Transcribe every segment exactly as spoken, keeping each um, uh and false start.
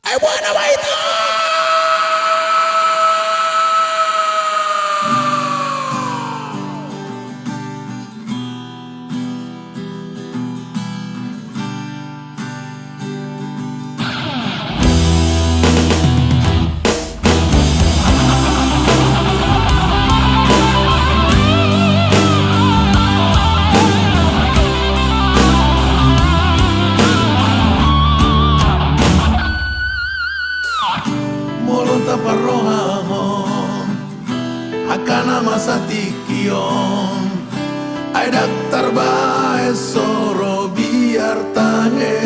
Ai boha na ma hita? Molo taparrohahon angka na masa tingki on, ai ndang tarbahen so ro biar tahe.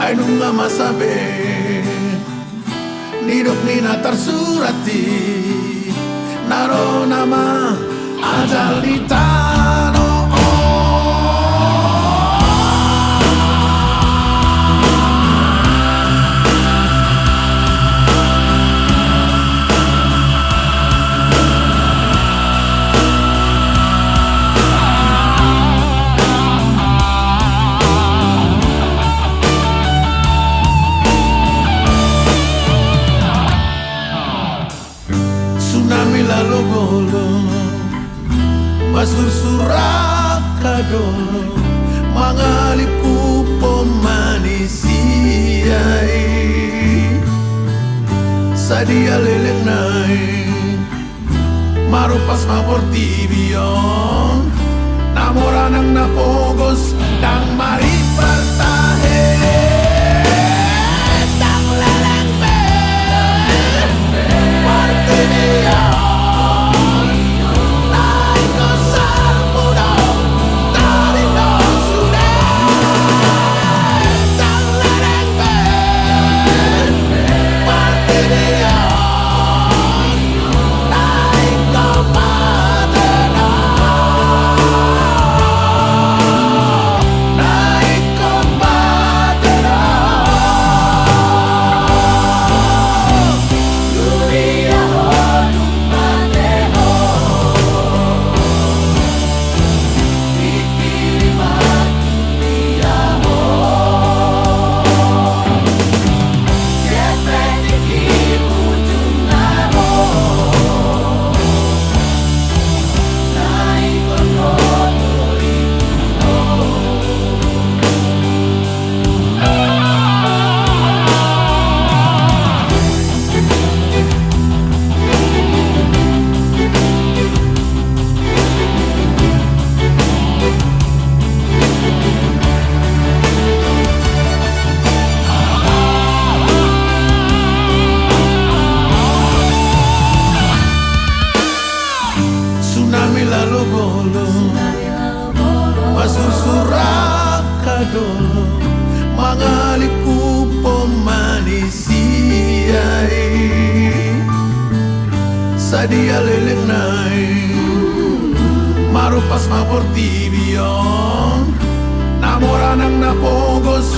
Ai nunga masa be nidok ni na tarsurat i, na ro nama ajal ni tano on. Tsunami lalo bolon, masursur angka dolok, mangalip hupo manisia i. Sadia leleng nai, marumpas ma portibi on, na mora nang na pogos, ndang maripar tahe. Ndang leleng be portibi on, na ingkon salpu do tarindo sude. Ndang leleng be portibi on, na ingkon mate do. Tsunami lalo bolon, masursur angka dolok, mangalip hupo manisia i. Sadia leleng nai, marumpas ma portibi on, na mora nang na pogos,